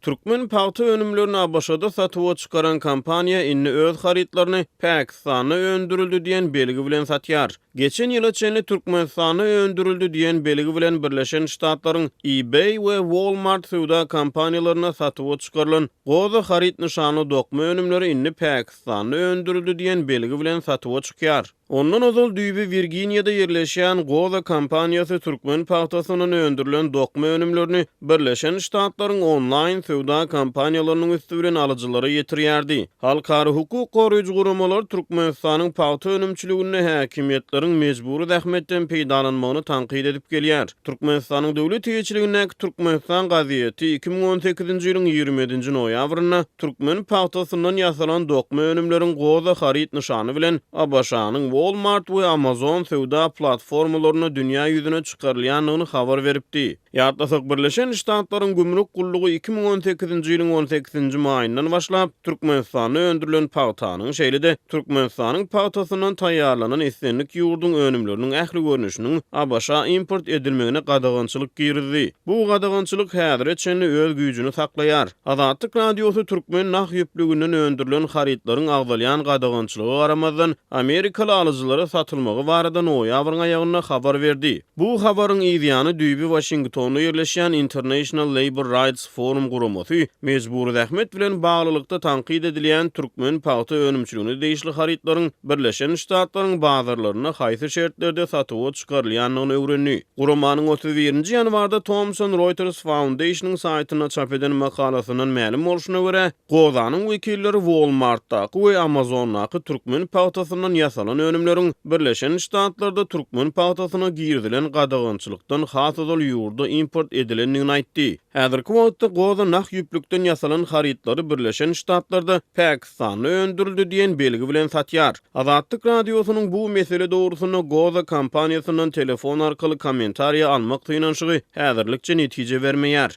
Türkmen pagta önümlerini ABŞ-da satuwa çykaran kompaniýa indi öz harytlaryny Pakistanda öndürildi diýen belgi bilen satýar. Geçen ýyla çenli Türkmenistanda öndürildi diýen belgi bilen Birleşen Ştatlaryň eBay we Walmart söwda kompaniýalarynda satuwa çykarylan Goza haryt nyşanly dokma önümleri indi Pakistanda öndürildi diýen belgi bilen satuwa çykýar. Ondan ozal düýbi Wirginiýada ýerleşýän Goza kompaniýasy türkmen pagtasyndan öndürilen dokma önümlerini Birleşen Ştatlaryň onlaýn söwda kompaniýalarynyň üsti bilen alyjylara ýetirýärdi. Halkara hukuk goraýjy guramalar Türkmenistanyň pagta önümçiliginde häkimiýetleriň mejbury zähmetden peýdalanmagyny tankyt edip gelýär. Türkmenistanyň döwlet eýeçiligindäki Türkmenistan gazeti 2018-nji ýylyň 27-nji noýabrynda türkmen pagtasyndan ýasalan dokma önümleriň Goza haryt nyşany bilen ABŞ-nyň Walmart we Amazon söwda platformalarynda dünýä ýüzüne çykarylýandygyny habar beripdi. Ýatlasak, Birleşen Ştatlaryň gümrük gullugy 2018-nji ýylyň on sekizinji maýyndan başlap, Türkmenistanda öndürilen pagtanyň, şeýle-de Türkmenistanyň pagtasyndan taýýarlanan islendik ýurduň önümleriniň ähli görnüşiniň ABŞ-a import edilmegine gadagançylyk girizdi. Bu gadagançylyk häzire çenli öz güýjüni saklaýar. Azatlyk Radiosy türkmen nah ýüplüginden öndürilen harytlaryň agzalýan gadagançylyga garamazdan, amerikaly alyjylara satylmagy barada noýabryň aýagynda habar berdi. Bu habaryň yzýany düýbi Waşingtonda ýerleşýän International Labour Rights Forum guramasy mejbury zähmet bilen baglylykda tankyt edilýän türkmen pagta önümçiligine degişli harytlaryň Birleşen Ştatlaryň bazarlarynda haýsy şertlerde satuwa çykarylýandygyny öwrendi. Guramanyň 31-nji ýanwarda Thomson Reuters Foundation-yň saýtynda çap eden makalasyndan mälim bolşuna görä, Gozanyň wekilleri Walmart-daky we Amazon-daky türkmen pagtasyndan ýasalan önümleriň Birleşen Ştatlarda türkmen pagtasyna girizilen gadagançylykdan has ozal ýurda import edilendigini aýtdy. Häzirki wagtda Goza nah ýüplükden ýasalan harytlary Birleşen Ştatlarda Pakistanda öndürildi diýen belgi bilen satýar. Azatlyk Radiosynyň bu mesele dogrusynda Goza kompaniýasyndan telefon arkaly kommentariýa almak synanyşygy häzirlikçe netije bermeýär.